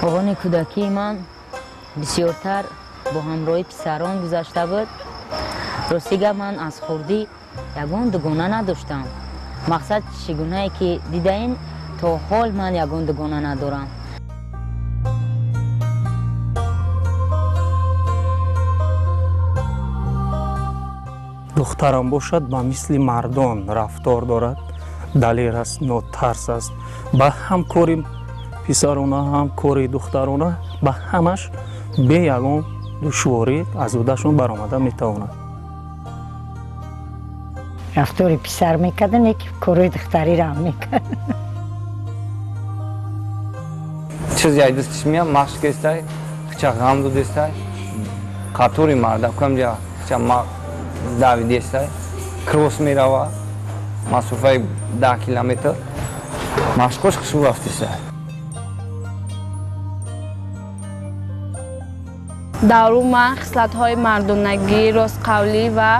Овони кӯдакии ман бисёртар бо ҳамроҳи писарон гузашта буд. Рости гап, ман аз хурдӣ ягон дугона надоштам. Мақсад, чӣ гунае ки дидаин, то ҳол ман ягон дугона надорам. Духтарам бошад, ба мисли мардон рафтор дорад, далер аст, нотарс аст. Ба ҳам кори писарона, ҳам кори духтарона, ба ҳамаш бе ягон душворӣ аз ӯдашон баромада метавонад. Рафтори писар мекарда, не ки корои духтариро ҳам мекард. Чизе ай дастиш меяд, машқ кестай, хича ғам додестай, қатори мардакам ҷа хича давидестай, кросс мерава, масофаи 10 километр, машқош хушбу рафтестай. Дар ӯ ман хислатҳои мардонагӣ, ростқавлӣ ва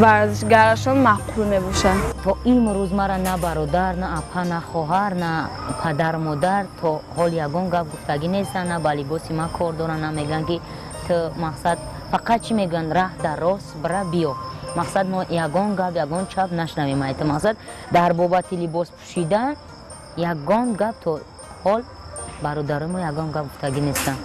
варзишгарашон маъқул мебошад. То имрӯз мара на бародар, на апа, на хоҳар, на падару модар то ҳол ягон гап гуфтагӣ нестанд, на ба либоси ман кор доранд, на мегӯянд, ки ту, мақсад, фақат чӣ мегӯянд: «Раҳ дар рост бира, биё». Мақсад, мо ягон гап, ягон чап нашнавем. Айта, мақсад, дар бобати либос пӯшидан ягон гап то ҳол бародарои мо ягон гап гуфтагӣ нестанд.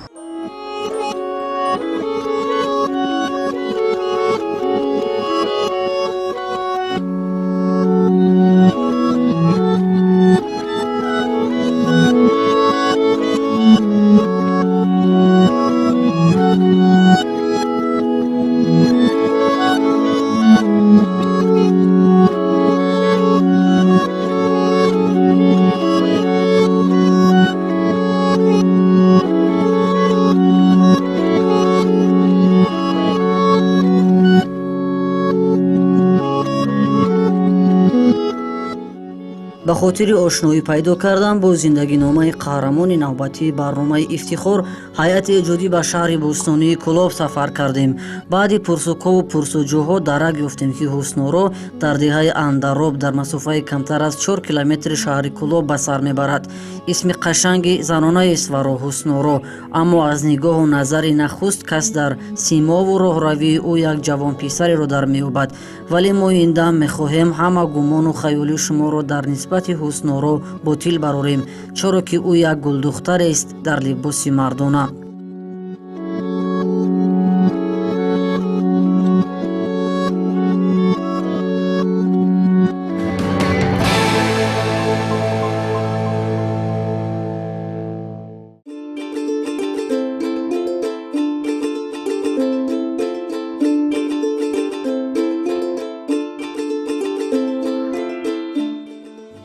Ба хотири ошноӣ пайдо кардан бо зиндагиномаи қаҳрамони навбатии барномаи «Ифтихор» ҳайати эҷодӣ ба шаҳри бӯстонии Кӯлоб сафар кардем. Баъди пурсукову пурсуҷӯҳо дарак ёфтем, ки Ҳусноро дар деҳаи Андароб, дар масофаи камтар аз 4 километри шаҳри Кӯлоб ба сар мебарад. Исми қашанги занонаест варо Ҳусноро, аммо аз нигоҳу назари нахуст кас дар симову роҳравии ӯ як ҷавонписареро дар меёбад. Вале мо ин дам мехоҳем ҳама гумону хаёли шуморо дар нисбати Ҳусноро ботил барорем, чаро ки ӯ як гулдухтарест дар либоси мардона.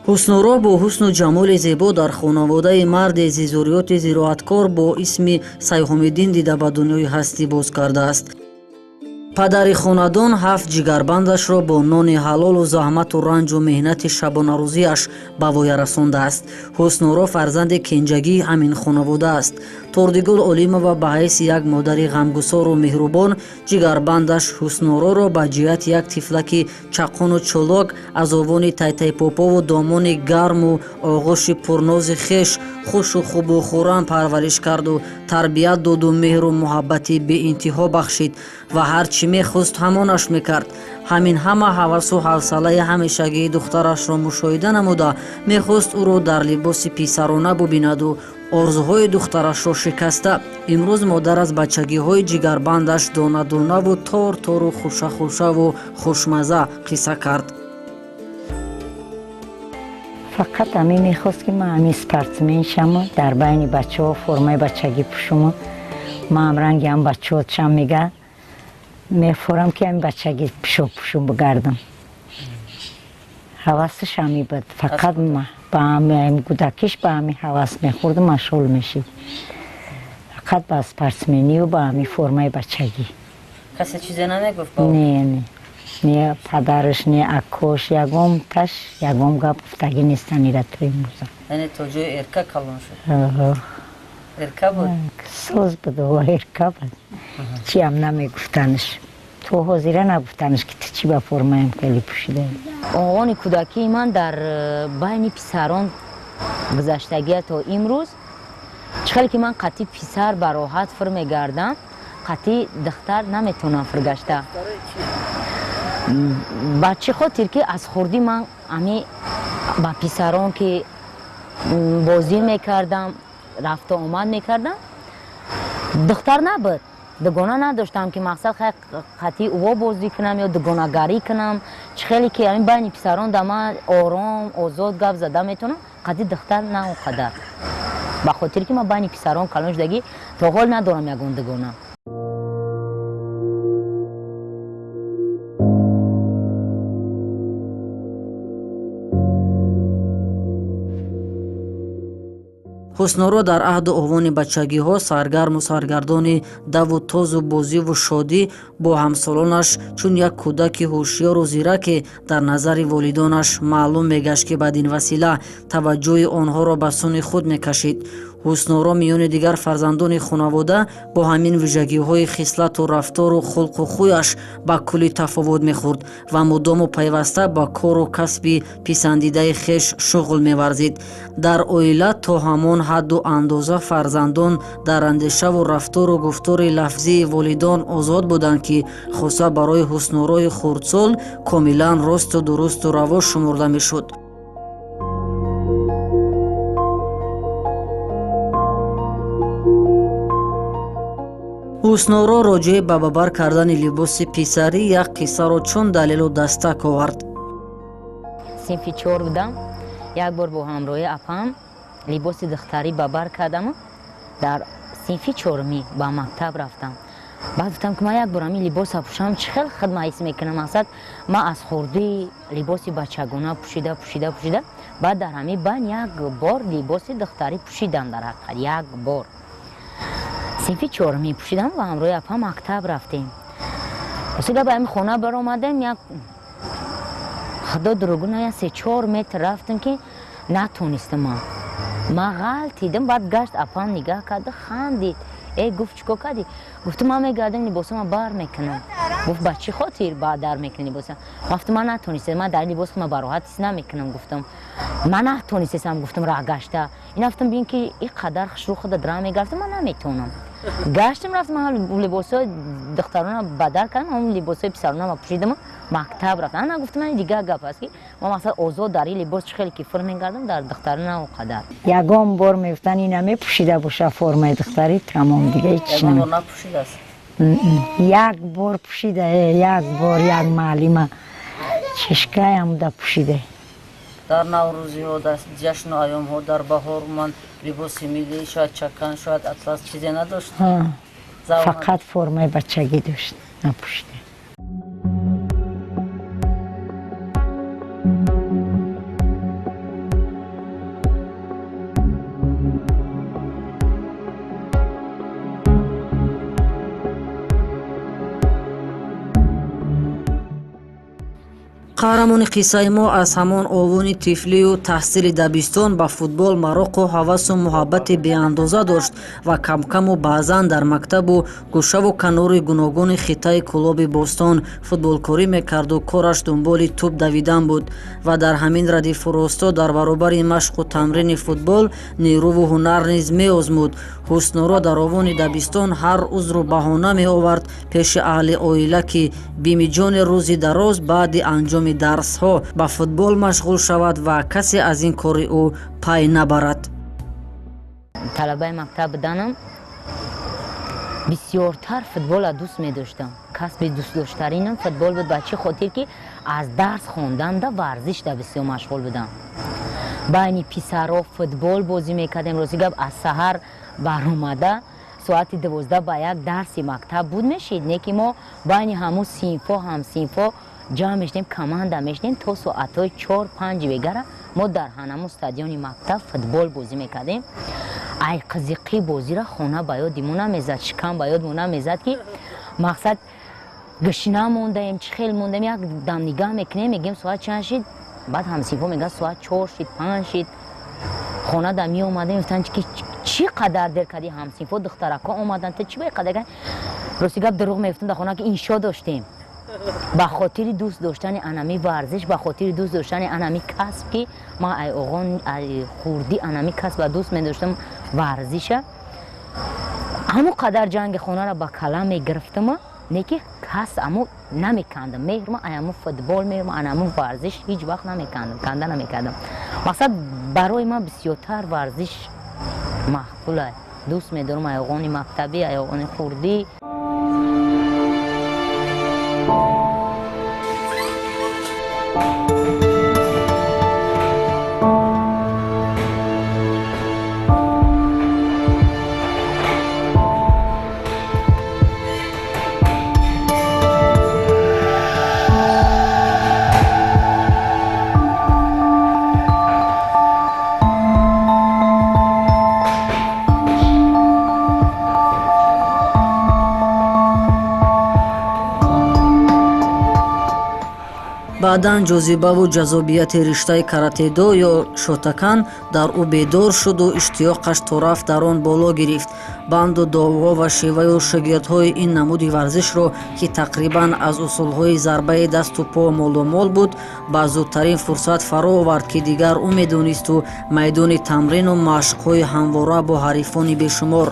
Ҳусноро бо ҳусну ҷамоли зебо дар хонаводаи марде зизуриёти зироаткор бо исми Сайҳомиддин дида ба дунёи ҳастӣ боз кардааст. Падари хонадон ҳафт ҷигарбандашро бо нони ҳалолу заҳмату ранҷу меҳнати шабонарӯзиаш ба воя расондааст. Ҳусноро фарзанди кенҷагии ҳамин хонавода аст. Тордигул Олимова ба ҳайси як модари ғамгусору меҳрубон ҷигарбандаш Ҳуснороро ба ҷиҳати як тифлаки чаққону чолок аз овони тайтайпопову домони гарму оғӯши пурнози хеш хушу хубу хуррам парвариш карду тарбият доду меҳру муҳаббати беинтиҳо бахшид ва ҳар чӣ мехост, ҳамонаш мекард. Ҳамин ҳама ҳавасу ҳавсалаи ҳамешагии духтарашро мушоҳида намуда, мехост ӯро дар либоси писарона бубинаду орзуҳои духтарашро шикаста. Имрӯз модар аз бачагиҳои ҷигарбандаш дона-донаву тор-тору хӯша-хӯшаву хушмаза қисса кард. Фақат ҳамин мехост, ки ман ҳамин спортсмен шаму, дар байни бачаҳо формаи бачагӣ пӯшуму ман ранги ҳам бачаҳо шам. Мега, мефорам, ки ҳамин бачагӣ пӯшок пӯшум бигардам. Ҳавасаш ҳамин буд. Фақат ба ҳамин кӯдакиш ба ҳамин ҳавас мехӯрду машғул мешид фақат ба спортсмению ба ҳамин формаи бачагӣ. Касе чизе намегуфт? Не, не, не падараш, не акош, ягон таш ягон гап гуфтагӣ нестан ира то имрӯза. Яъне то ҷои эрка калон шуд, эрка буд? Соз буд, эрка буд. Чиам намегуфтанаш, то ҳозира нагуфтанаш, ки ту чӣ ба формаям хеле пӯшидаӣ. Овони кӯдакии ман дар байни писарон гузаштагия. То имрӯз Чӣ хеле ки ман қатъи писар ба роҳат фир мегардам, қатъи духтар наметавонам фиргашта. Ба чӣ хотир ки аз хурдӣ ман ами ба писарон ки бозӣ мекардам, рафту омад мекардам, духтар набуд. Дугона надоштам ки мақсад хай қатъи ӯво бозӣ кунам ё дугонагарӣ кунам. Чӣ хеле ки ами байни писарон да ман ором, озод гап зада метавонам, қатъи духтар на он қадар. Ба хотире ки ман байни писарон калон шудагӣ то ҳол надорам ягон дугона. Ҳусноро дар аҳду овони бачагиҳо саргарму саргардони даву тозу бозиву шодӣ бо ҳамсолонаш чун як кӯдаки ҳушёру зираке дар назари волидонаш маълум мегашт, ки бадин васила таваҷҷӯҳи онҳоро ба сӯни худ мекашид. Ҳусноро миёни дигар фарзандони хонавода бо ҳамин вижагиҳои хислату рафтору хулқу хӯяш ба куллӣ тафовут мехӯрд ва мудому пайваста ба кору касби писандидаи хеш шуғл меварзид. Дар оила то ҳамон ҳадду андоза фарзандон дар андешаву рафтору гуфтори лафзии волидон озод буданд, ки хоса барои ҳуснорои хурдсол комилан росту дурусту раво шумурда мешуд. Ҳусноро роҷеъ ба ба бар кардани либоси писарӣ як қиссаро чун далелу дастак овард. Синфи 4 будам, як бор бо ҳамроҳи апам либоси духтарӣ ба бар кардаму дар синфи 4-мӣ ба мактаб рафтам. Баъд гуфтам ки ман як бор ҳамин либоса пӯшам, чӣ хел хидма ҳис мекунам. Мақсад ман аз хурдӣ либоси бачагона пӯшида пӯшида пӯшида, баъд дар ҳамин байн як бор либоси духтарӣ пӯшидам, дар ҳақиқат як бор. Синфи 4-мӣ пӯшидам ва ҳамроҳи апа мактаб рафтем. Рости ба ҳамин хона баромадем, як худо дурӯгу на, як 3-4 метр рафтем ки натонистам ман. Ман ғалтидам, баъд гашт апам нигаҳ карда хандид. Э, гуфт, чӣ кор кардӣ? Гуфтам, ман мегардам либосама бар мекунам. Гуфт, ба чӣ хотир дар мекунӣ либоса? Гуфтам, ман натонистам, ман дар либос ма бароҳат ҳис намекунам. Гуфтам, ман натонистам, гуфтам, раҳ гашта. Ин гуфтам, бин ки ин қадар хушрӯ худа дра мегафтам, ман наметавонам. Гаштам, рафтам, ман либосҳои духтарона бадар кардам, ҳамон либосҳои писарона пӯшидам, мактаб рафтам. Ана гуфтам, ман дигар гап аст ки ман мақсад озод дар ин либос чӣ хеле ки фир мегардам, дар духтарона он қадар. Ягон бор мегуфтан ина мепӯшида боша формаи духтарӣ, тамом, дига ҳеч напӯшидааст. Як бор пӯшида, як бор як маълима чишкаям да пӯшида. Дар наврӯзиҳо, дар ҷашну айёмҳо, дар баҳор ман либоси миллӣ, шояд чакан, шояд атлас, чизе надошт? Фақат формаи бачагӣ дошт, напӯшида. Қаҳрамони қиссаи мо аз ҳамон овони тифлию таҳсили дабистон ба футбол мароқу ҳавасу муҳаббати беандоза дошт ва камкаму баъзан дар мактабу гӯшаву канори гуногуни хиттаи Кӯлоби бостон футболкорӣ мекарду кораш дунболи тӯб давидан буд ва дар ҳамин радифу росто дар баробари машқу тамрини футбол нерӯву ҳунар низ меозмуд. Ҳусноро дар овони дабистон ҳар узру баҳона меовард пеши аҳли оила, ки бимиҷони рӯзи дароз баъди анҷоми дарсҳо ба футбол машғул шавад ва касе аз ин кори ӯ пай набарад. Талабаи мактаб буданам бисёртар футболро дӯст медоштам. Касби дӯстдоштаринам футбол буд. Ба чӣ хотир ки аз дарс хонданда варзишда бисёр машғул будам. Байни писаро футбол бозӣ мекардем. Рости гап, аз саҳар баромада соати 12:45 дарси мактаб буд мешид, не ки мо байни ҳамун синфо ҳамсинфо ҷамъ мешудем, команда мешудем, то соатҳои 4-5 бегара мо дар ҳанамун стадиони мактаб футбол бозӣ мекардем. Ай қизиқи бозиро хона ба ёди мо намезад, шикам ба ёди мо намезад, ки мақсад гушна мондаем, чӣ хел мондаем. Як дам нигаҳ мекунем, мегӯем, соат чанд шид? Баъд ҳамсинфо мегӯяд, соат 4 шид, 5 шид. Хона да меомадем, гуфтанд, ки чӣ қадар дер кардӣ? Ҳамсинфо духтарако омаданд, ту чӣ ба қадар? Рости гап, дурӯғ мегуфтам дар хона, ки иншо доштем. Ба хотири дӯст доштани анами варзиш, ба хотири дӯст доштани анами касб, ки ман ай оғон, ай хурдӣ анами касба дӯст медоштам. Варзиша ҳамон қадар ҷанги хонаро ба кала мегирифтама, не ки кас амо намекандам. Меҳрма аяму футбол, меҳрма анаму варзиш ҳеҷ вақт намекандам, канда намекардам. Мақсад, барои ман бисёртар варзиш маъқула, дӯст медорам аёғони мактабӣ, аёғони хурдӣ. Баъдан ҷозибаву ҷаззобияти риштаи каратедо ё шотакан дар ӯ бедор шуду иштиёқаш то рафт дар он боло гирифт. Банду довҳо ва шеваю шогирдҳои ин намуди варзишро, ки тақрибан аз усулҳои зарбаи дасту по молумол буд, ба зудтарин фурсат фаро овард, ки дигар ӯ медонисту майдони тамрину машқҳои ҳамвора бо ҳарифони бешумор.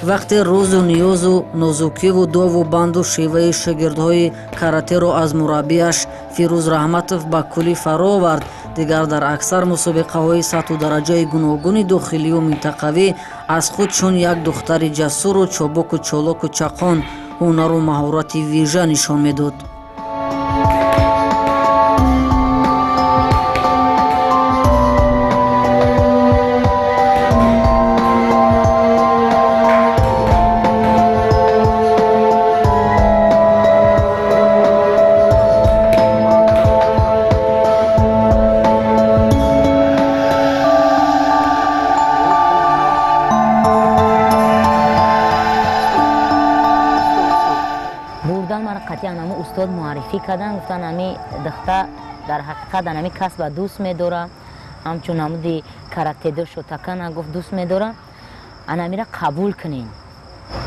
Вақте рӯзу ниёзу нозукиву дову банду шеваи шогирдҳои каратеро аз мураббиаш Фирӯз Раҳматов ба куллӣ фаро овард, дигар дар аксар мусобиқаҳои сатҳу дараҷаи гуногуни дохилию минтақавӣ аз худ чун як духтари ҷасуру чобуку чолоку чақон ҳунару маҳорати вижа нишон медод. Устод муаррифӣ кардан, гуфтан, ами духта дар ҳақиқат анами касба дӯст медора, ҳамчун намуди каратедо шотакана, гуфт, дӯст медора, анамира қабул кунен.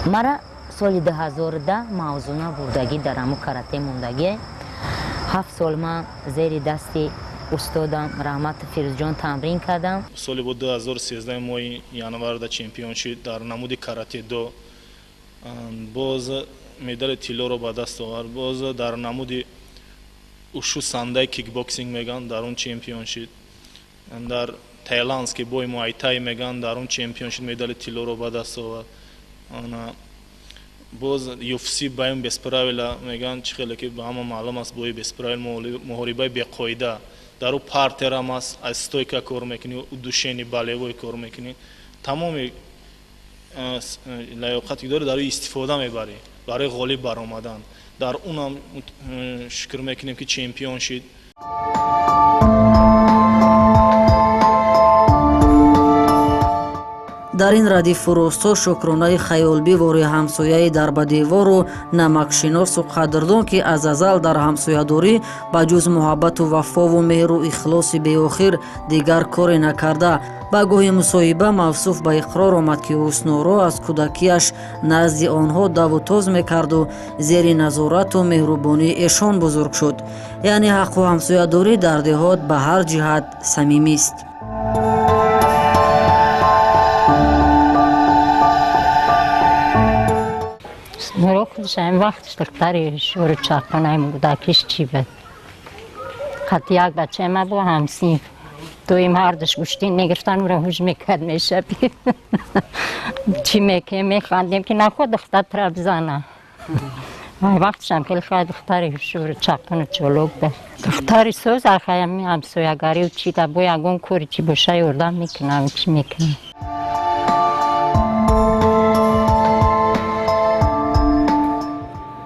Мара соли 2010 мавзуна бурдагӣ дар аму карате мондагӣ. 7 сол ман зери дасти устодам Раҳматов Фирӯзҷон тамрин кардам. Соли бо 2013 моҳи январда чемпион шид дар намуди каратедо, боз медали тиллоро ба даст овард. Боз дар намуди ушу сандай, кикбоксинг меган, дар он чемпион шид. Дар тайландский бой, муайтай меган, дар он чемпион шид, медали тиллоро ба даст овард. Боз UFC, бои без правила меган, чӣ хеле ки ба ҳама маълум аст, бои без правил, муҳорибаи беқоида, дар ӯ партерам аст, аз стойка кор мекунӣ, удушение, болевой кор мекунӣ, тамоми лаёқате дори, дар ӯ истифода мебарӣ барои ғолиб баромадан. Дар унам шукр мекунем, ки чемпион шид. Дар ин радифу росто шукронаи хаёлбивори ҳамсояи дарбадевору намакшиносу қадрдон, ки аз азал дар ҳамсоядорӣ ба ҷуз муҳаббату вафову меҳру ихлоси беохир дигар коре накарда, ба гоҳи мусоҳиба мавсуф ба иқрор омад, ки Ҳусноро аз кӯдакиаш назди онҳо даву тоз мекарду зери назорату меҳрубонии эшон бузург шуд. Яъне ҳаққу ҳамсоядорӣ дар деҳот ба ҳар ҷиҳат самимист. Нуро худаш ҳамин вақтш духтари шӯру чақонаи кӯдакиш чӣ буд. Қати як бачаи ма бо ҳамсинф доим ҳардуш гӯштин мегирифтан, ура ҳуж мекард, мешаби чӣ мекунем, механдем, ки наход духтар тра бизана. Вақтшам хеле хай духтари шӯру чақону чолок буд, духтари соз. Ахаями ҳамсоягарию чӣ да бо ягон кори чӣ боша, ёрдам мекунам, чӣ мекунам.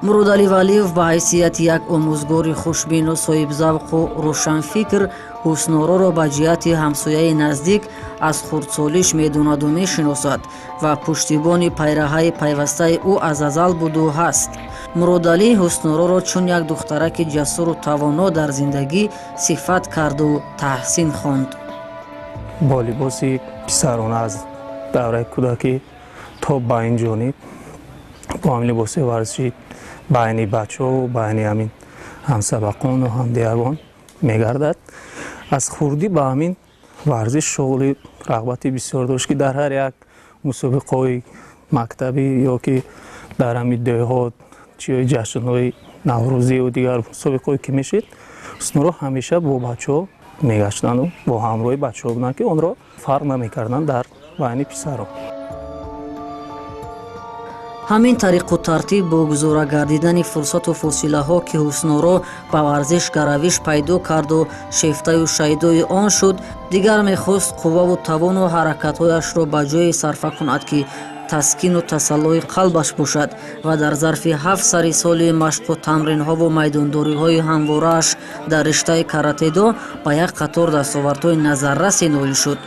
Муродалӣ Валиев ба ҳайсияти як омӯзгори хушбину соҳибзавқу рӯшанфикр Ҳуснороро ба ҷиҳати ҳамсояи наздик аз хурдсолиш медонаду мешиносад ва пуштибони пайраҳаи пайвастаи ӯ аз азал буду ҳаст. Муродалӣ Ҳуснороро чун як духтараки ҷасуру тавоно дар зиндагӣ сифат карду таҳсин хонд. Бо либоси писарона аз давраи кӯдакӣ то ба ин ҷониб, бо ҳамин либоси варзишӣ байни бачаҳо, байни ҳамин ҳамсабақону ҳамдиягон мегардад. Аз хурдӣ ба ҳамин варзиш шуғли рағбати бисёр дошт, ки дар ҳар як Мусобиқаҳои мактабӣ ё ки дар ҳамин деҳот, чи ҷашнҳои наврӯзию дигар мусобиқаҳое ки мешид, Ҳуснуро ҳамеша бо бачаҳо мегаштанду бо ҳамроҳи бачаҳо буданд, ки онро фарқ намекарданд дар байни писарон. Ҳамин тариқу тартиб бо гузора гардидани фурсату фосилаҳо, ки Ҳуснуро ба варзиш гаравиш пайдо карду шефтаю шайдои он шуд, дигар мехост қувваву тавону ҳаракатҳояшро ба ҷое сарфа кунад, ки таскину тасаллои қалбаш бошад ва дар зарфи 7 сари соли машқу тамринҳову майдондориҳои ҳамворааш дар риштаи каратедо ба як қатор дастовардҳои назаррасе ноил шуд.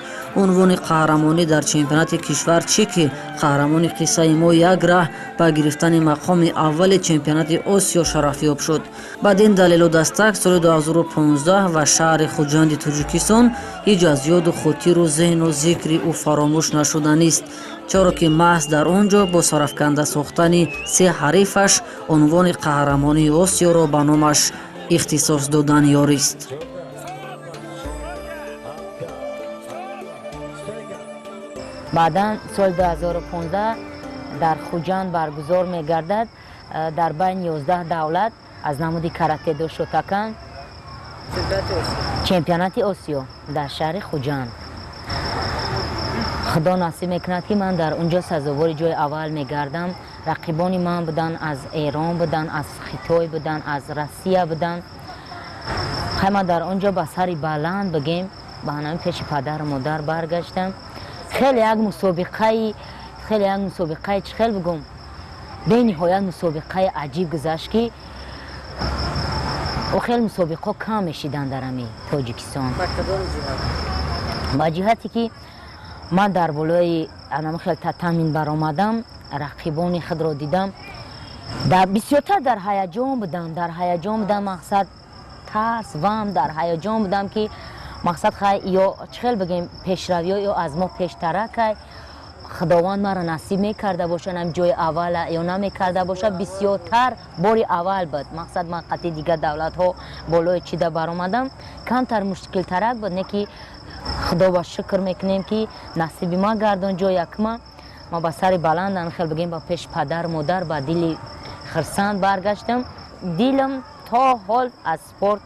Унвони қаҳрамонӣ дар чемпионати кишвар чӣ, ки қаҳрамони қиссаи мо як раҳ ба гирифтани мақоми аввали чемпионати Осиё шарафёб шуд. Баъд ин далелу дастак соли 2015 ва шаҳри Хуҷанди Тоҷикистон ҳеҷ аз ёду хотиру зеҳну зикри ӯ фаромӯш нашуданист, чаро ки маҳз дар он ҷо бо сарафканда сохтани се ҳарифаш унвони қаҳрамонии Осиёро ба номаш ихтисос додан ёрист. Баъдан соли 2015 дар Хуҷанд баргузор мегардад дар байни 11 давлат аз намуди каратедо шотакан чемпионати Осиё дар шаҳри Хуҷанд. Худо насиб мекунад, ки ман дар он ҷо сазовори ҷои аввал мегардам. Рақибони ман буданд аз Эрон, буданд аз Хитой, буданд аз Россия буданд. Хай, ман дар он ҷо ба сари баланд, бигем, ба ҳанами пеши падару модар баргаштам. Хеле як мусобиқаи, чӣ хел бигӯм, бениҳоят мусобиқаи аҷиб гузашт, ки о хеле мусобиқаҳо кам мешиданд дар ҳами Тоҷикистон. Ба ҷиҳате ки ман дар болои анами хел татамин баромадам, рақибони худро дидам, бисёртар дар ҳаяҷон будам. Мақсад, тарс вам, дар ҳаяҷон будам, ки мақсад, хай, ё чӣ хел бигем, пешравиё ё аз мо пештаракай, Худованд маро насиб мекарда бошад ам ҷои аввала ё намекарда бошад. Бисёртар бори аввал буд, мақсад, ман қатъи дигар давлатҳо болои чида баромадам, камтар мушкилтарак буд. Не ки Худо ба шукр мекунем, ки насиби ман гардон ҷои якма. Ман ба сари баланд, хел бигем, ба пеши падару модар ба дили хирсанд баргаштам. Дилам то ҳол аз спорт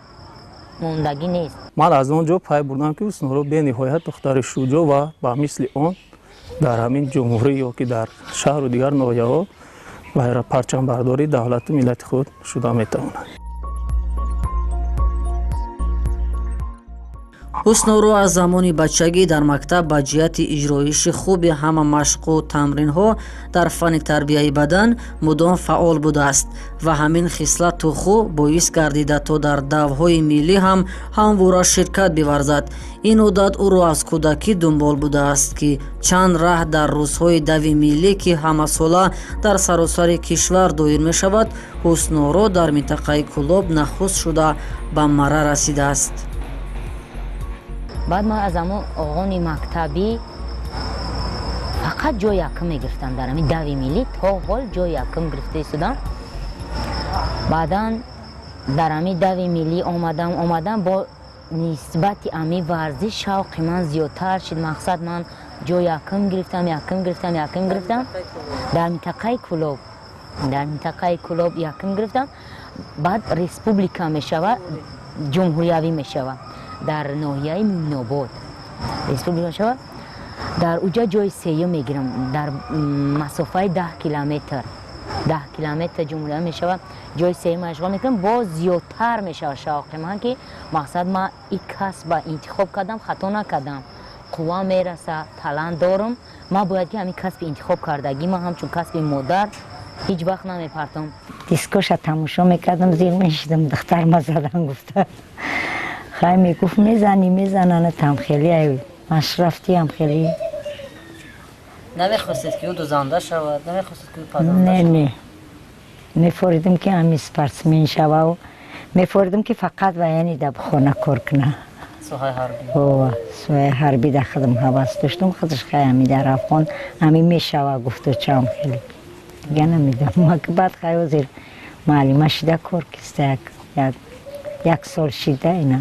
мондагӣ нест. Ман аз он ҷо пай бурдам, ки Ҳуснуро бениҳоят духтари шуҷоъ ва ба мисли он дар ҳамин ҷумҳурӣ ё ки дар шаҳру дигар ноҳияҳо парчамбардории давлату миллати худ шуда метавонад. Ҳуснуро аз замони бачагӣ дар мактаб ба ҷиҳати иҷроиши хуби ҳама машқу тамринҳо дар фанни тарбияи бадан мудом фаъол будааст ва ҳамин хислату ху боис гардида, то дар давҳои миллӣ ҳам ҳамвора ширкат биварзад. Ин одат ӯро аз кӯдакӣ дунбол будааст, ки чанд раҳ дар рӯзҳои дави миллӣ, ки ҳамасола дар саросари кишвар доир мешавад, Ҳуснуро дар минтақаи Кӯлоб нахуст шуда ба марра расидааст. Баъд ман аз ҳамон оғони мактабӣ фақат ҷои якум мегирифтам дар ҳамин дави миллӣ. То ҳол ҷои якум гирифта истодам. Баъдан дар ҳамин дави миллӣ омадам, бо нисбати ҳамин варзиш шавқи ман зиёдтар шуд. Мақсад, ман ҷои якум гирифтам, якум гирифтам, якум гирифтам дар минтақаи Кӯлоб якум гирифтам. Баъд республика мешавад, ҷумҳуриявӣ мешавад, дар ноҳияи Мӯминобод республика мешавад. Дар уҷа ҷои сеюм мегирам дар масофаи 10 километр. 10 километр ҷумҳурия мешавад, ҷои сеюм ишғол мекунам. Боз зиёдтар мешавад шавқи ман, ки мақсад, ман и касба интихоб кардам, хато накардам, қувва мераса, талант дорам. Ман бояд ки ҳамин касби интихоб кардагӣ ман ҳамчун касби модар ҳеҷ вақт намепартом. Дискоша тамошо мекардам, зир мешидам, духтар ма задан гуфта. Хай, мегуфт, мезанӣ, мезанана там хеле машрафтиам хеле. Намехостед, ки ӯ дузанда шавад? Намехостед, ки ӯ пазанда? Не, не, мефоридим, ки ҳами спортсмен шавау, мефоридим, ки фақат военный да хона кор куна. Соҳаи ҳарбӣ. Соҳаи ҳарбӣ да худам ҳавас доштум. Худаш хай ҳами дар Афғон ҳами мешава гуфту, чам хеле дига намедонам. Баъд хай ҳозир муаллима шида кор киста, як сол шида ина.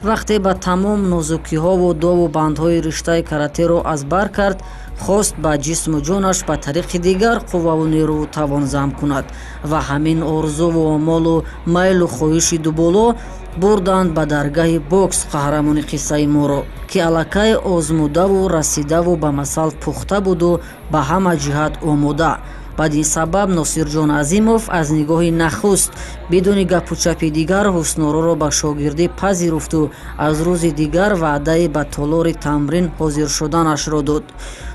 Вақте ба тамом нозукиҳову дову бандҳои риштаи каратеро аз бар кард, хост ба ҷисму ҷонаш ба тариқи дигар қувваву нерӯву тавон зам кунад ва ҳамин орзуву омолу майлу хоҳиши дуболо бурданд ба даргаҳи бокс қаҳрамони қиссаи моро, ки аллакай озмудаву расидаву ба масал пухта буду ба ҳама ҷиҳат омода. Бад ин сабаб Носирҷон Азимов аз нигоҳи нахуст бидуни гапу чапи дигар Ҳуснороро ба шогирдӣ пазируфту аз рӯзи дигар ваъдаи ба толори тамрин ҳозир шуданашро дод.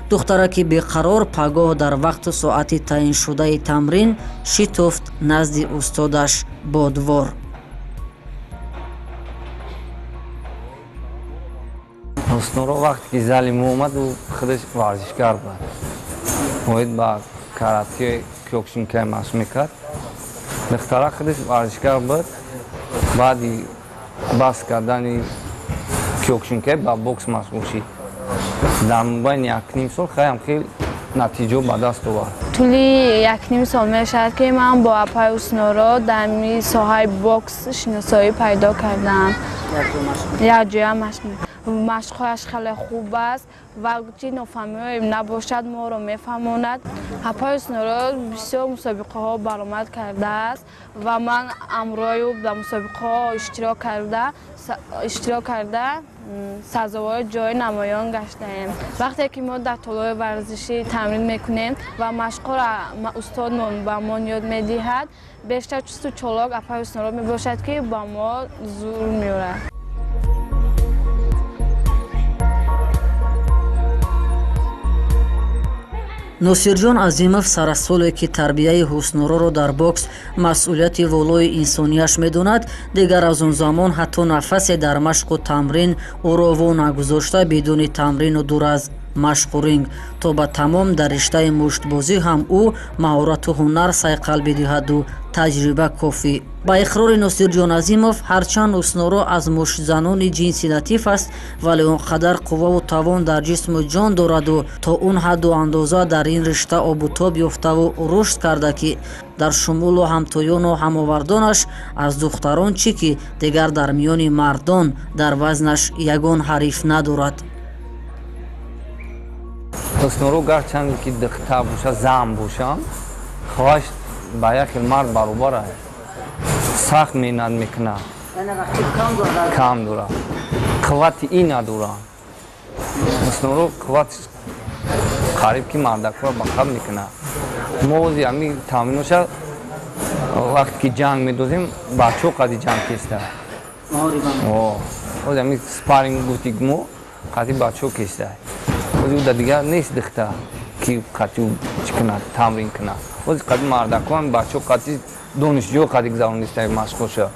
Духтараки беқарор пагоҳ дар вақту соати таъиншудаи тамрин шитофт назди устодаш Бодвор. Ҳусноро вақте ки зали мо омад, ӯ худаш варзишгар буд, оид ба карате кёкушинкай машқ мекард. Духтара худаш варзишгар буд, баъди бас кардани кёкушинкай ба бокс машғул шид. Дар мобайни 1,5 сол хаям хел натиҷао ба даст овард. Тӯли 1,5 сол мешавад, ки ман бо апаи Ҳусноро дар соҳаи бокс шиносоӣ пайдо кардам. Якҷоя машқ. Машқҳояш хеле хуб аст ва чӣ нофаҳмиҳое набошад, моро мефаҳмонад. Апаи Ҳусноро бисёр мусобиқаҳо баромад кардааст ва ман ҳамроҳи ӯ дар мусобиқаҳо иштирок карда сазовори ҷои намоён гаштаем. Вақте ки мо дар толори варзишӣ тамрин мекунем ва машқҳоро устодмон ба мо ёд медиҳад, бештар чусту чолок апаи Ҳусноро мебошад, ки ба мо зур меорад. Носирҷон Азимов сарасоле ки тарбияи Ҳуснороро дар бокс масъулияти волои инсонияш медонад, дигар аз он замон ҳатто нафасе дар машқу тамрин ӯро во нагузошта, бидуни тамрину дур аз машқу ринг то ба тамом дар риштаи муштбозӣ ҳам ӯ маҳорату ҳунар сайқал бидиҳаду таҷриба кофӣ. Ба иқрори Носирҷон Азимов, ҳарчанд Ҳусноро аз муштзанони ҷинси латиф аст, вале он қадар қувваву тавон дар ҷисму ҷон дораду то он ҳадду андоза дар ин ришта обутоб ёфтаву рушд карда, ки дар шумулу ҳамтоёну ҳамовардонаш аз духтарон чӣ ки дигар дар миёни мардон дар вазнаш ягон ҳариф надорад. Ҳусноро гарчанде ки духтар боша, зан бошам, хоҳаш ба як хел мард баробар аст. Сахт меҳнат мекунад, кам дорад, қуввати ин надорад. Ҳусноро қувватиш қариб ки мардакҳоро ба қаб мекунад. Мо ози ҳамин тамриноша вақте ки ҷанг медозем, бачаҳо қади ҷанг кеста. Ози ҳамин спарринг гуфти мо қади бачаҳо кеста. Ози ӯ да дигар нест духта ки қати ӯ чӣ кунад, тамрин кунад. Ози қади мардакҳо ҳам бачаҳо қати донишҷӯ қади гузарониста машқоша.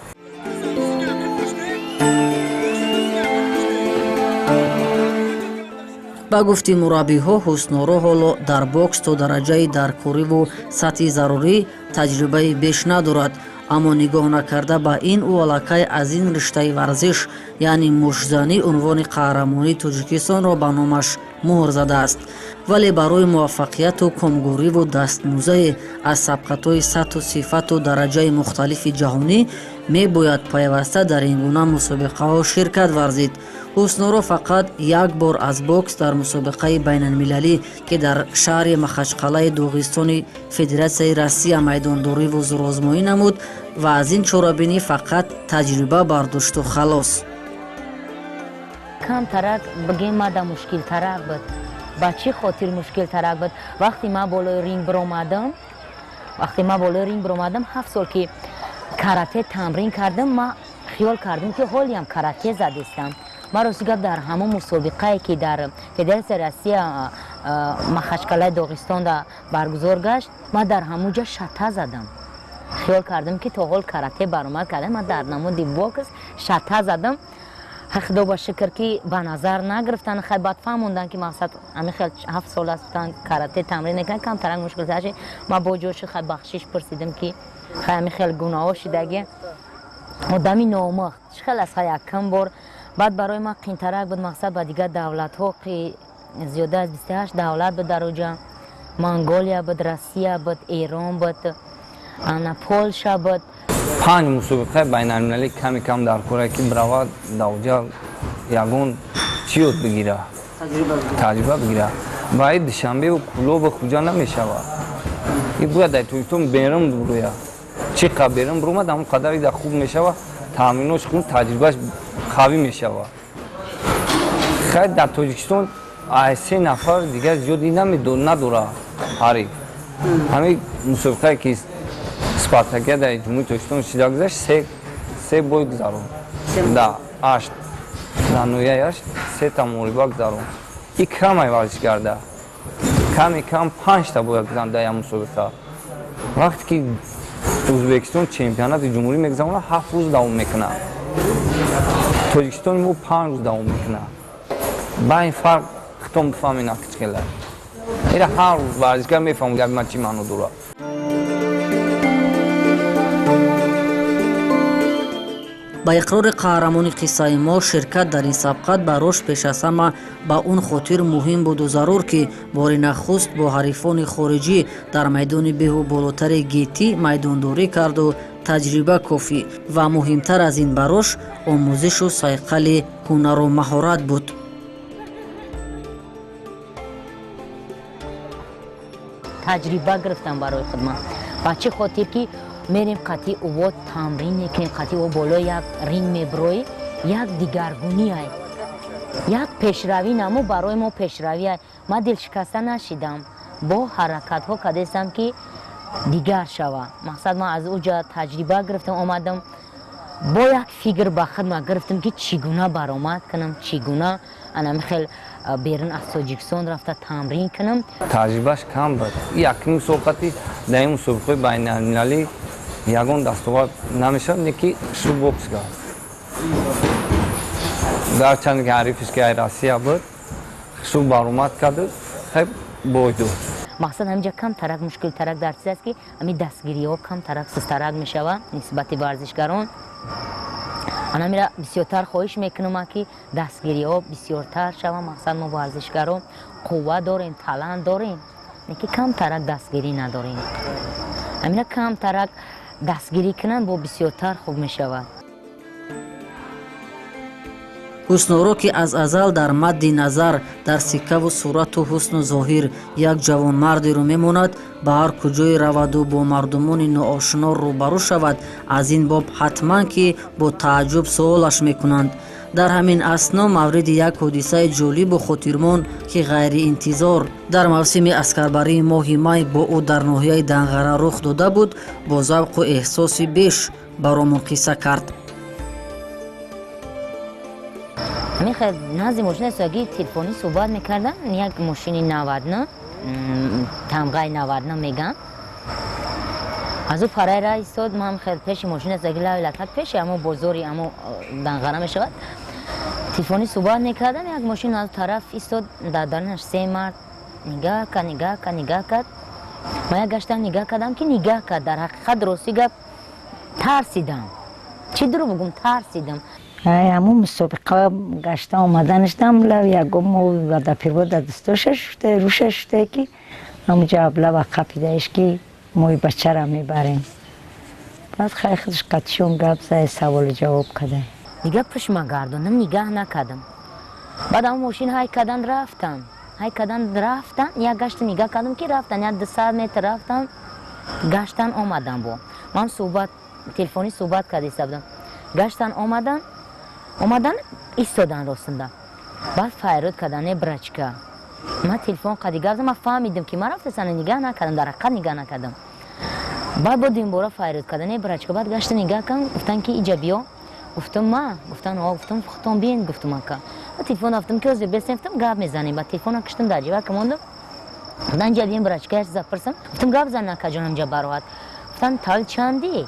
Ба гуфти мураббиҳо, Ҳусноро ҳоло дар бокс то дараҷаи даркориву сатҳи зарурӣ таҷрибаи беш надорад, аммо нигоҳ накарда ба ин ӯ аллакай аз ин риштаи варзиш, яъне муштзанӣ, унвони қаҳрамонии Тоҷикистонро ба номаш муҳр задааст. Вале барои муваффақияту комгӯриву дастмузае аз сабқатҳои сатҳу сифату дараҷаи мухталифи ҷаҳонӣ мебояд пайваста дар ин гуна мусобиқаҳо ширкат варзид. Ҳусноро фақат як бор аз бокс дар мусобиқаи байналмилалӣ, ки дар шаҳри Махачқалаи Доғистони Федератсияи Россия майдондориву зурозмоӣ намуд ва аз ин чорабинӣ фақат таҷриба бардошту халос. Камтарак бигем, мада мушкилтарак буд. Ба чӣ хотир мушкилтарак буд? Вақте ман болои ринг биромадам, вақте ман болои ринг биромадам, 7 сол ки карате тамрин кардам, ман хиёл кардам, ки ҳолиам карате задистам. Ман рости гап дар ҳамон мусобиқае ки дар Федератсияи Россия Махачкалаи Доғистонда баргузор гашт, ман дар ҳамон ҷа шата задам. Хиёл кардам, ки то ҳол карате баромад кардам, ман дар намуди бокс шата задам. Худо ба шукр, ки ба назар нагирифтан, хай баъд фаҳмонданд, ки мақсад ҳамин хел 7 сол аст карате тамрин мекунад, камтарак мушкилтар шид. Ман бо ҷоши хай бахшиш пурсидам, ки хай ҳамин хел гуноҳо шидаги, одами номахт чӣ хел аст, хай якам бор. Баъд барои ман қинтарак буд, мақсад ба дигар давлатҳо, ки зиёда аз 28 давлат буд дар оҷа: Монголия буд, Россия буд, Эрон буд, ана Полша буд. 5 мусобиқаи байналмилалӣ ками кам дар кора ки биравад давҷа ягон чӣ ёд бигира, таҷриба бигира. Ва и Душанбеву Кӯлобу Хуҷа намешавад. И бояд дар Тоҷикистон берун бурояд. Чӣ қадр берун буромад, ҳамон қадар ида хуб мешавад, таъминош хуб, таҷрибааш қавӣ мешавад. Хай дар Тоҷикистон ай 3 нафар дигар зиёд надорад ҳариф. Ҳамин мусобиқае ки Спартакия дар Ҷумҳурии Тоҷикистон шида гузашт, се бой гузаронд. Да 8 дар ноҳияи 8 сета муҳориба гузаронд. И камай варзишгарда. Ками кам 5та бояд гузаронд дар як мусобиқа. Вақте ки Ӯзбекистон чемпионати ҷумҳурӣ мегузаронад, 7 рӯз давом мекунад. Тоҷикистони мо 5 рӯз давом мекунад. Ба ин фарқ хитом бифаҳмед кичхела. Ира ҳар рӯз варзишгар мефаҳмад гапи ман чӣ маъно дорад. Ба иқрори қаҳрамони қиссаи мо, ширкат дар ин сабқат барош пеш аз ҳама ба он хотир муҳим буду зарур, ки бори нахуст бо ҳарифони хориҷӣ дар майдони беҳу болотари гетӣ майдондорӣ карду таҷриба кофӣ ва муҳимтар аз ин барош омӯзишу сайқали ҳунару маҳорат буд. Таҷриба гирифтам барои хидмат. Ба чӣ хотир ки мерем қатъи ӯво тамрин мекунем, қатъи ӯ болои як ринг мебироӣ, як дигаргуниай, як пешравӣ намо барои мо пешравиай. Ман дилшикаста нашидам, бо ҳаракатҳо кардестам ки дигар шава. Мақсад ман аз ӯ ҷа таҷриба гирифтам, омадам бо як фикр ба хидмат гирифтам ки чӣ гуна баромад кунам, чӣ гуна анами хел берун аз Тоҷикистон рафта тамрин кунам. Таҷрибааш кам буд. Якум мусобиқати дар ин мусобиқаҳои байналмилалӣ ягон дастовард намешавад, не ки шу бокс кард. Гарчанд ки ҳарифиш ки ай Россия буд, шу баромад кард, хеб бой дод. Мақсад ҳаминҷа камтарак мушкилтарак дар чиз аст ки ҳамин дастгириҳо камтарак сустарак мешавад нисбати варзишгарон. Анамира бисёртар хоҳиш мекунам ки дастгириҳо бисёртар шаванд. Мақсад мо варзишгарон қувва дорем, талант дорем, лекин камтарак дастгирӣ надорем. Ҳамина камтарак дастгирӣ кунанд, бо бисёртар хуб мешавад. Ҳусноро ки аз азал дар мадди назар дар сиккаву сурату ҳусну зоҳир як ҷавонмардеро мемонад, ба ҳар куҷое раваду бо мардумони ноошино рӯбарӯ шавад, аз ин боб ҳатман ки бо тааҷҷуб суолаш мекунанд. Дар ҳамин асно мавриди як ҳодисаи ҷолибу хотирмон, ки ғайриинтизор дар мавсими аскарбарии моҳи май бо ӯ дар ноҳияи Данғара рух дода буд, бо завқу эҳсоси беш баромон қисса кард. Ҳамин назди мошина соги телефонӣ суҳбат мекардам. Як мошини 99, тамғаи 99 меган. Аз ӯ парай ра истод, ман хел пеши мошина соги лави латак пеши ҳамо бозори ҳамо Данғара мешавад. Телефонӣ суҳбат мекардам, як мошин аз тараф истод, дар дарунаш 3 мард нигаҳ кард, нигаҳ кард, нигаҳ кард. Ман як гаштам нигаҳ кардам ки нигаҳ кард. Дар ҳақиқат рости гап тарсидам. Чӣ дурӯғ бигӯм, тарсидам. Ҳамун мусобиқа гашта омаданашдам лав ягон мо вадапирво да дӯстоша шуда, рӯша шуда ки ҳамунҷа аблава қапидаиш ки мои бачара мебарем. Баъд хай худаш қатишон гап зад, саволу ҷавоб када. Дигар пушма гардонам, нигаҳ накардам. Баъд ҳамун мошин ҳай кардан рафтан. Ҳай кардан рафтан, як гашта нигаҳ кардам ки рафтан, як 200 метр рафтан, гаштан омадан бо. Ман суҳбат телефонӣ суҳбат карда истода будам. Гаштан омадан, омадан истодан ростунда. Баъд файрод кардан, э брачка. Ман телефон қади гап задам, ман фаҳмидам ки ман рафтасана нигаҳ накардам, дар ҳақиқат нигаҳ накардам. Баъд бо димбора файрод кардан, э брачка. Баъд гашта нигаҳ кардам, гуфтан ки иҷа биё. Гуфтам ма, гуфтан о, гуфтам худтон биен, гуфтам ака. Ба телефон рафтам ки ҳозир бесем, гуфтам гап мезанем. Ба телефона киштам дар ҷиба ки мондам. Гуфтан иҷа биен брачка, як чиза пурсам. Гуфтам гап зан ака ҷонам ҷа бароҳат. Гуфтан тал чанди?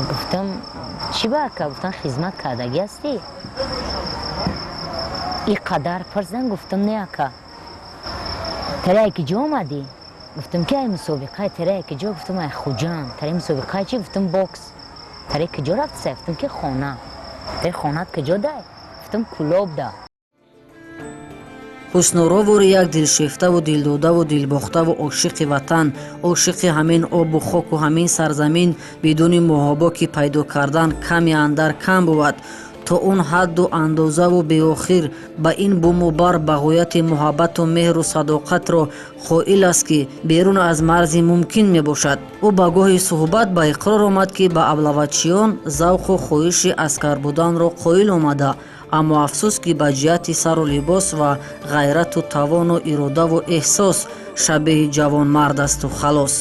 Гуфтам чӣ ба ака? Гуфтан хизмат кардагӣ ҳастӣ? И қадар пурсидан, гуфтам не ака. Таре ки ҷо омадӣ? Гуфтам ки ай мусобиқа, таре ки ҷо? Гуфтам ай Хуҷанд. Таре мусобиқа чӣ? Гуфтам бокс. Таре ки ҷо рафтӣ? Гуфтам ки хона. Таре хонат ки ҷо дай? Гуфтам Кӯлоб да. Ҳусноро вори як дилшефтаву дилдодаву дилбохтаву ошиқи ватан, ошиқи ҳамин обу хоку ҳамин сарзамин бидуни муҳобо ки пайдо кардан ками андар кам бувад. То он ҳадду андозаву беохир ба ин буму бар ба ғояти муҳаббату меҳру садоқатро қоил аст, ки берун аз марзи мумкин мебошад. Ӯ ба гоҳи суҳбат ба иқрор омад, ки ба аблавачиён завқу хоҳиши аскар буданро қоил омада, аммо афсӯс, ки ба ҷиҳати сару либос ва ғайрату тавону иродаву эҳсос шабеҳи ҷавонмард асту халос.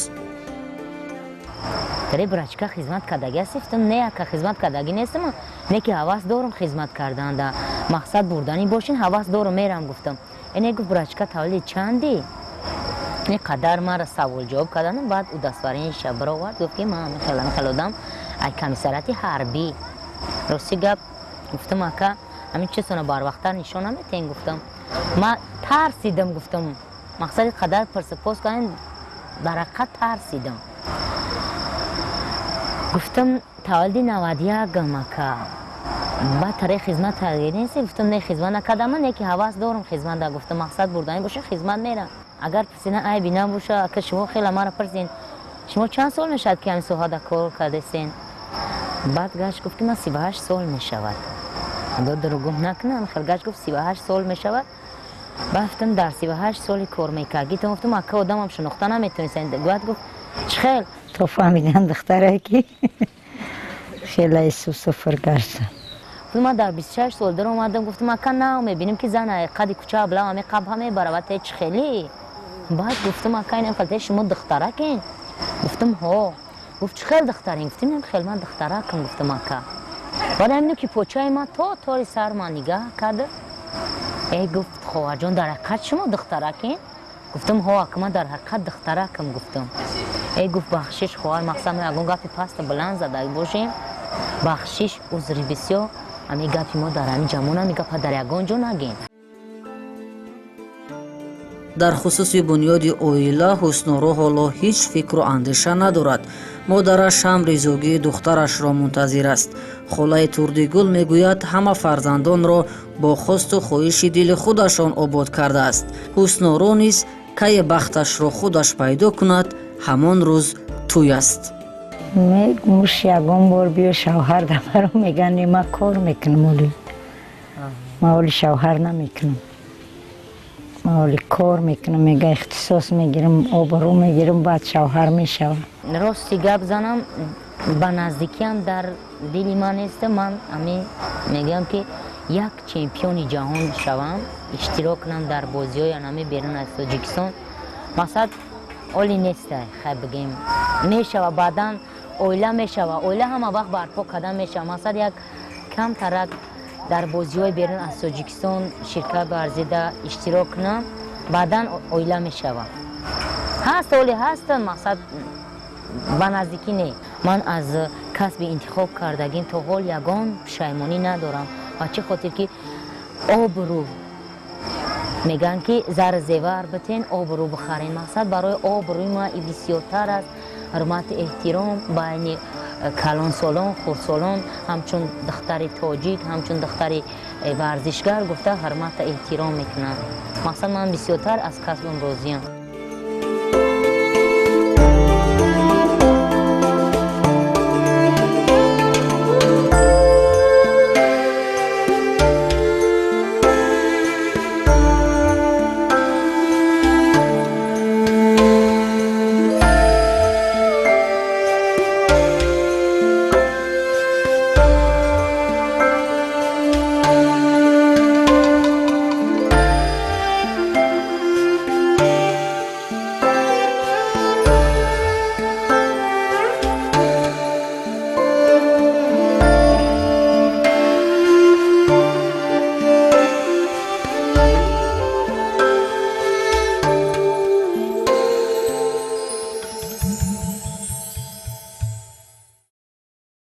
Таре брачка хизмат кардаги аст? Гуфтам, не, ака, хизмат кардаги нестам, не ки ҳавас дорам хизмат карданда, мақсад бурдани бошин, ҳавас дорам, мерам, гуфтам. Эне, гуфт, брачка, таваллуди чанди? Не қадар мара савол ҷавоб карданам, баъд удостоверениеша баровард, гуфт, ки ман хеле хеле одам ай комиссариати ҳарбӣ. Рости гап, гуфтам, ака, ҳамин чизона барвақттар нишон наметен, гуфтам, ма тарсидам, гуфтам, мақсади қадар пурсупос кардем, дар ҳақиқат тарсидам. Гуфтам, таваллуди 91-ам, ака. Баъд таре хизмат кардагӣ? Гуфтам, не, хизмат накардам, не ки ҳавас дорам хизмат да, гуфтам, мақсад бурданӣ боша, хизмат мерам. Агар пурсидан айби набоша, ака, шумо хеле мара пурсин, шумо чанд сол мешавад, ки ҳамин соҳада кор кардесен? Баъд гашт гуфт, ки ман 38 сол мешавад. Худо дурӯғ накунам, хел гашт гуфт, 38 сол мешавад. Баъд гуфтам, дар 38 соли кор мекардӣ, гуфтам, ака, одамам шинохта наметонистен. Баъд гуфт, чӣ хел? То фаҳмидан духтаре, ки хеле сусуфр гашта. Гуфтам, ман дар 26 сол даромадам, гуфтам, ака, нав мебинем, ки зан қади кӯча аблав ҳаме қабҳа мебарава, те чӣ хеле? Баъд гуфтам, ака, инам хел, те шумо духтаракен? Гуфтам, ҳо. Гуфт, чӣ хел духтарин? Гуфтам, инам хел, ман духтаракам, гуфтам, ака. Баъд ҳамино ки почаи ман то тори сар ман нигаҳ карда, э, гуфт, хоҳарҷон, дар ҳақиқат шумо духтаракин? Гуфтам, ҳо, ака, ман дар ҳақиқат духтаракам, гуфтам. Э, гуфт, бахшиш, хоҳар, мақсад ягон гапи пасту баланд зада бошем, бахшиш, узри бисёр, ҳамин гапи мо дар ҳамин ҷамон, ҳамин гапа дар ягон ҷо нагем. Дар хусуси бунёди оила Ҳусноро ҳоло ҳеҷ фикру андеша надорад. Модараш ҳам ризогии духтарашро мунтазир аст. Холаи Турдигул мегӯяд, ҳама фарзандонро бо хосту хоҳиши дили худашон обод кардааст. Ҳусноро низ кае бахташро худаш пайдо кунад, ҳамон рӯз тӯй аст. Муш ягон бор биё шавҳар дабаро, меган, не, ман кор мекунам, оли ман оли шавҳар намекунам, ман оли кор мекунам. Мега, ихтисос мегирам, обрӯ мегирам, баъд шавҳар мешавам. Рости гап занам, ба наздикиам дар дили ман нест. Ман ами мегӯям, ки як чемпиони ҷаҳон шавам, иштирок кунам дар бозиҳои анами берун аз Тоҷикистон. Мақсад оли нестай, хай бигем, мешава, баъдан оила мешава, оила ҳама вақт барпо кардан мешава. Мақсад як камтарак дар бозиҳои берун аз Тоҷикистон ширкат варзида, иштирок кунам, баъдан оила мешава. Ҳаст, оли ҳастан, мақсад ба наздикӣ не. Ман аз касби интихоб кардагим то ҳол ягон пушаймонӣ надорам. Ва чӣ хотир ки обрӯ, мегӯянд, ки зар зевар битен, обрӯ бихарен. Мақсад барои обрӯи ма и бисёртар аст ҳурмату эҳтиром байни калонсолон, хурдсолон, ҳамчун духтари тоҷик, ҳамчун духтари варзишгар гуфта ҳурмату эҳтиром мекунанд. Мақсад ман бисёртар аз касбам розиям.